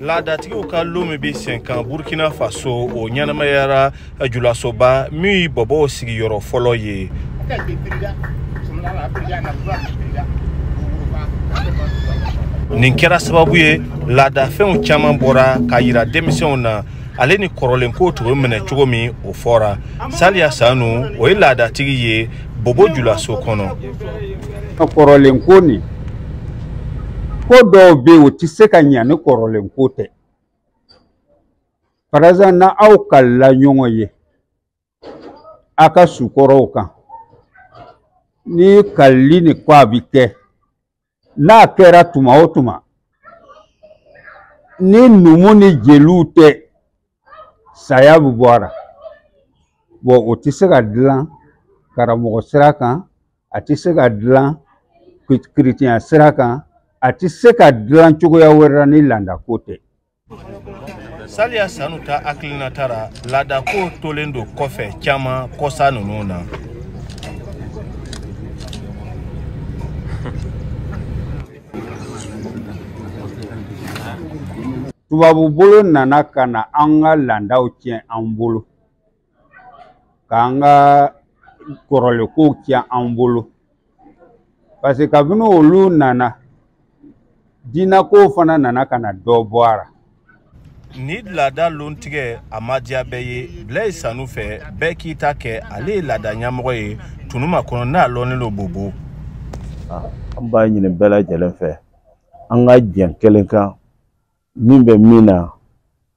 Laadatigiw ka lon min bɛ sen kan Burkina Faso, o ɲɛnamayara julasoba min ye bɔbɔw sigiyɔrɔ fɔlɔ ye. Nin kɛra sababu ye laadafɛnw caman bɔra k'a yira denmisɛnw na, ale ni kɔrɔlenko tun bɛ minɛ cogo min, o fɔra. Saliya Sanu, o ye laadatigi ye Bobo Julaso kɔnɔ. Kɔrɔlenko nin, ko dɔw bɛ yen, o tɛ se ka ɲa ni kɔrɔlenko tɛ. Par exemple, na aw kalila ɲɔgɔn ye a ka sukɔrɔw kan, ni kalili ni ko a bɛ kɛ, n'a kɛra tuma o tuma, ni numu ni jeliw tɛ, saya bɛ bɔ a la. Bon, o tɛ se ka dilan karamɔgɔ sira kan, a tɛ se ka dilan kerecɛnya sira kan, a tɛ se ka dilan cogoya wɛrɛ la ni laadako tɛ. Saliya Sanu ta hakilinata la, laadako tolen don kɔfɛ caman kɔsa ninnu na. Tubabu bolo nana ka na an ka laadaw tiɲɛ an bolo, k'an ka kɔrɔlenkow tiɲɛ an bolo. Parce que kabini olu nana, diinɛkow fana nana ka na dɔ bɔ a la. Ni laada lontigɛ a ma diya bɛɛ ye. Blaise Sanu fɛ, bɛɛ k'i ta kɛ. Ale ye laada ɲɛmɔgɔ ye Tunuma kɔnɔ, n'a lɔnnen don Bobo. An b'a ɲini bɛɛ lajɛlen fɛ, an ka jɛn kelen kan, min bɛ min na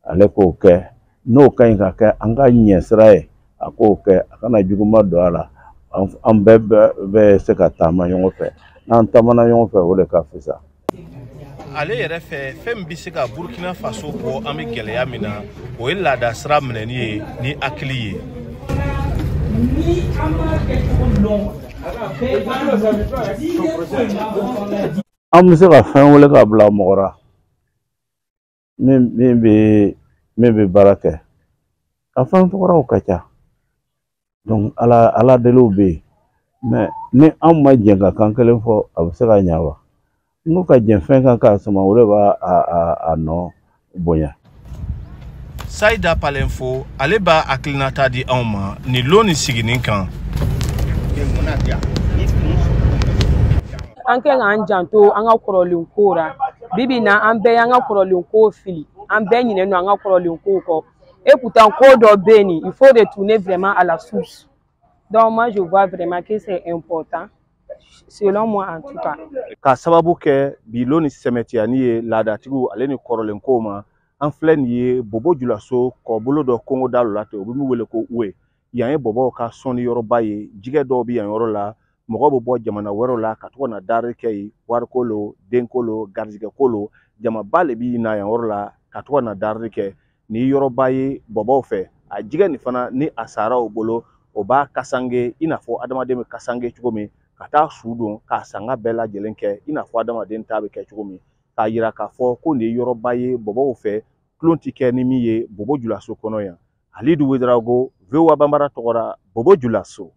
ale k'o kɛ, n'o ka ɲi ka kɛ an ka ɲɛ sira ye, a k'o kɛ, a kana juguman don a la. An bɛɛ bɛ se ka taama ɲɔgɔn fɛ, n'an taamana ɲɔgɔn fɛ, o de ka fisa. Ale yɛrɛ fɛ, fɛn min bɛ se ka Burkina Faso bɔ an bɛ gɛlɛya min na, o ye laada sira minɛni ye ni hakili ye. An bɛ se ka fɛn wele ka bila mɔgɔ la min bɛ baara kɛ, a fɛn tɔgɔraw ka ca. Donc ala deliw bɛ yen, mais ni anw ma jɛn ka kan kelen fɔ, a bɛ se ka ɲa wa? N'u ka jɛn fɛn kan k'a sama, o de b'a a nɔ bonya. Sayida Palenfo, ale b'a hakilinata di anw ma nin lon nin siginin kan. An kɛ k'an janto an ka kɔrɔlen kow la. Bi bi in na, an bɛɛ y'an ka kɔrɔlen kow fili, an bɛɛ ɲinɛnen don an ka kɔrɔlen kow kɔ. Et pourtant, ko dɔ bɛ yen, il faut retourner vraiment à la source. Donc moi, je vois vraiment que c'est important, selon moi en tout cas. K'a sababu kɛ bi lon ni sɛmɛtiyani ye laadatigiw ale ni kɔrɔlen kow ma, an filɛ nin ye Bobo Julaso kɔbolo dɔ kongoda dɔ la ten, u bɛ min wele ko Uwe. Yan ye bɔbɔw ka sɔnni yɔrɔba ye. Jigɛ dɔw bɛ yan yɔrɔ la, mɔgɔw bɛ bɔ jamana wɛrɛw la ka to ka na dari kɛ yen, wariko lo, denko lo, garijɛgɛko lo, jamaba le bɛ na yan yɔrɔ la ka to ka na dari kɛ. Nin ye yɔrɔba ye bɔbɔw fɛ. A jigɛ nin fana ni a sara o bolo, o b'a kasange i n'a fɔ adamaden bɛ kasange cogo min, ka taa su don k'a sanga bɛɛ lajɛlen kɛ i n'a fɔ adamaden ta bɛ kɛ cogo min, k'a yira k'a fɔ ko nin ye yɔrɔba ye bɔbɔw fɛ, tulon ti kɛ ni min ye Bobo Julaso kɔnɔ yan. Halidu Ouédraogo, VOA Bambara tɔgɔ la, Bobo Julaso.